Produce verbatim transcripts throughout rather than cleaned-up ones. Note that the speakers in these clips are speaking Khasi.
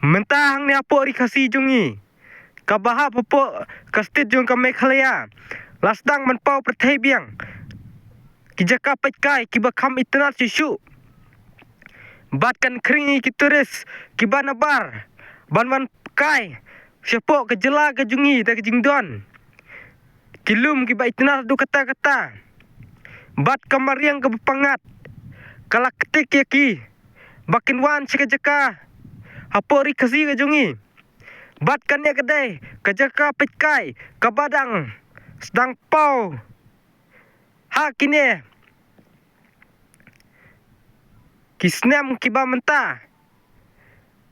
Mynta hangne hapoh Ri Khasi jong ngi, kaba hap hapoh ka state jong ka Meghalaya, la sdang ban paw pyrthei biang ki jaka peit kai kiba kham itynnad shuh shuh. Bad kan khring ïa ki tourist kiba nabar ban wan kai shapoh ka jylla ka jong ngi da ka jingdon ki lum kiba itynnad haduh katta katta. Bad ka mariang kaba pyngngad ka la ktik ïa ki ba kin wan sha ka jaka hapoh Ri Khasi ka jong ngi. Bad kane ka dei ka jaka peit kai kaba dang sdang paw ha kine ki snem kiba mynta.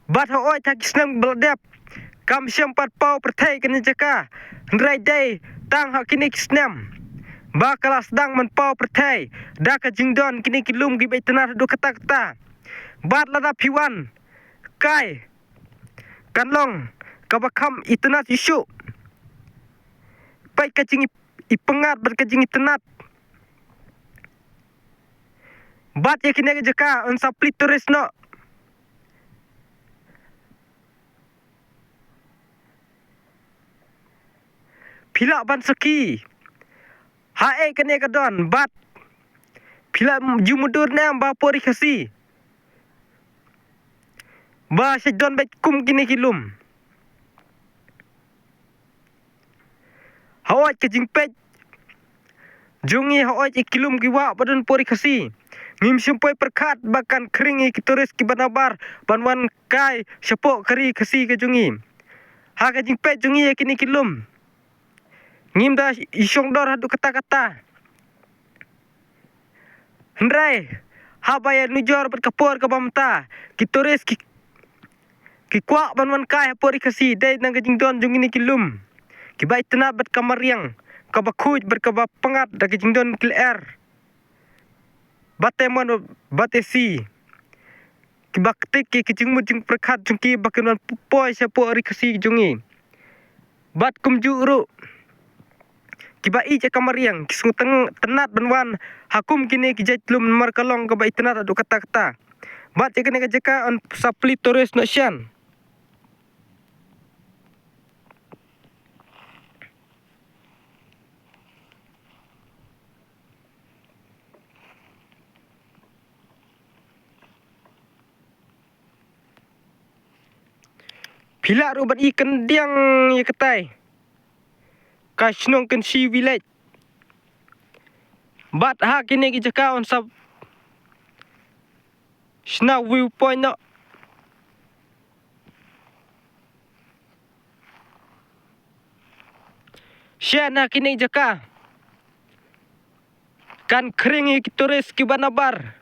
Bad hooid ha ki snem ba la dep kam shym pat paw pyrthei kane jaka, hynrei dei tang ha kine ki snem ba ka la sdang ban paw pyrthei da ka jingdon kine ki lum kiba itynnad haduh katta katta. Bad lada phi wan kai, kan long kaba kham itynnad shuh shuh. Peit ka jingipyngngad bad ka jingitynnad. Bad ïa kine ki jaka yn sa plie tourist noh. Phi lah ban sakhi haei kane ka don bad phi lah ju mutdur ne em ba hapoh Ri Khasi ba sha don beit kum kine ki lum. Hooid ka jingpeit jong ngi hooid ïa ki lum ki wah ba don hapoh Ri Khasi, ngim shym poi pyrkhat ba kan khring ïa ki tourist kiba nabar ban wan kai shapoh ka Ri Khasi ka jong ngi. Ha ka jingpeit jong ngi ïa kine ki lum, ngim da ïashong dor haduh katta katta. Hynrei haba ïa nujor bad ka por kaba mynta, ki tourist ki, ki kwah ban wan kai hapoh Ri Khasi dei na ka jingdon jong kine ki lum kiba itynnad bad ka mariang kaba khuid bad kaba pyngngad da ka jingdon ki lyer ba te mon ba te si. Kiba ktik ïa ki jingmut jingpyrkhat jong ki ba kin wan poi shapoh Ri Khasi jong ngi. Bad kumjuh ruh kiba ïeit ïa ka mariang ki sngewtynnad ban wan ha kum kine ki jait lum namar ka long kaba itynnad haduh katta katta. Bad ïa kane ka jaka yn sa plie tourist noh shen. Phi lah ruh ban i khyndiat ïa katai ka shnong Kynshi village. Bad ha kine ki jaka yn sa shna view point noh. Shen ha kine ki jaka kan khring ïa ki tourist kiba nabar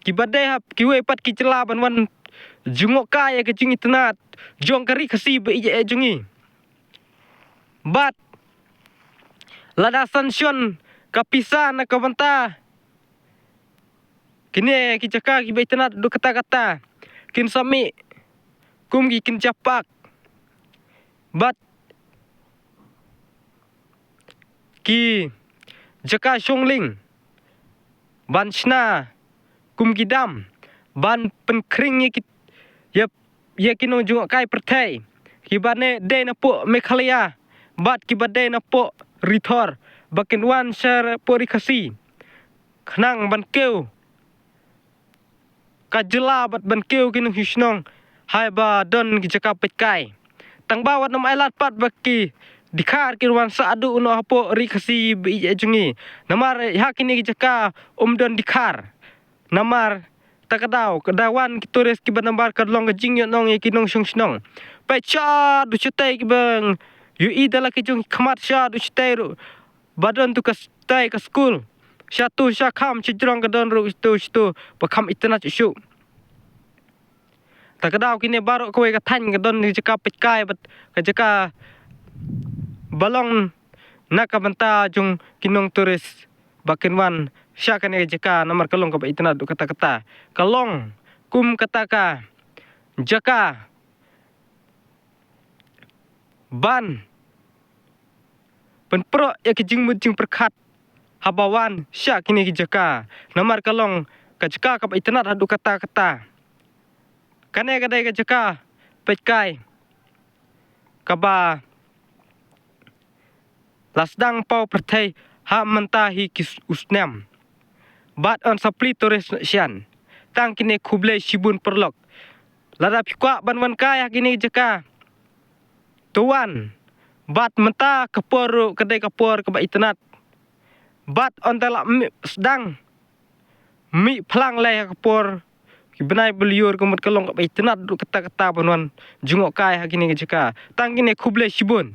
kiba dei ha kiwei pat ki jylla ban wan jngohkai ïa ka jingitynnad jong ka Ri Khasi ba ïeit jong ngi. Bad lada sanction ka pisa na ka bynta kine ki jaka kiba itynnad haduh katta katta, kin sa mih kum ki kynja park bad ki jaka shongling ban shna kum ki dam ban pynkhring ïa ki, ïa, ïa ki nongjngohkai pyrthei kiba ne dei napoh Meghalaya bad kiba dei napoh Ri Thor ba kin wan shapoh Ri Khasi khnang ban kiew ka jylla bad ban kiew ki nongshong shnong haba don ki jaka peit kai. Tang ba wat nym ailad pat ba ki dkhar kin wan sah haduh noh hapoh Ri Khasi ba ïeit jong ngi. Namar ha kine ki jaka ym don dkhar. Namar ta ka daw ka da wan ki tourist kiba nabar ka long ka jingïohnong ïa ki nongshong shnong. Peit sha dusha tei kiba ïohi da la ki jong ki khmat sha dusha tei ruh. Ba don tu ka stai ka skul. Sha tu sha kham sha jrong ka don ruh tu sha tu ba kham itynnad shuh shuh. Ta ka daw kine baroh kawei ka thaiñ ka don ka jaka peit kai bad ka jaka ba long na ka bynta jong ki nong tourist ba kin wan sha kane ka jaka namar ka long kaba itynnad haduh katta katta. Ka long kum kata ka jaka ban pynproh ïa ki jingmut jingpyrkhat haba wan sha kine ki jaka. Namar ka long ka jaka kaba itynnad haduh katta katta. Kane ka dei ka jaka peit kai kaba la sdang paw pyrthei ha mynta hi ki s- u snem. Bad yn sa plie tourist sha. Tang kine khublei shibun paralok. Lada phi kwah ban wan kai ha kine ki jaka, to wan. Bad mynta ka por ruh ka dei ka por kaba itynnad. Bad ynda la mih sdang mih phlang lei ha ka por ki bnai ba lyiur ka mut ka long kaba itynnad ruh kata kata ban wan jngoh kai ha kine ki jaka. Tang kine khublei shibun.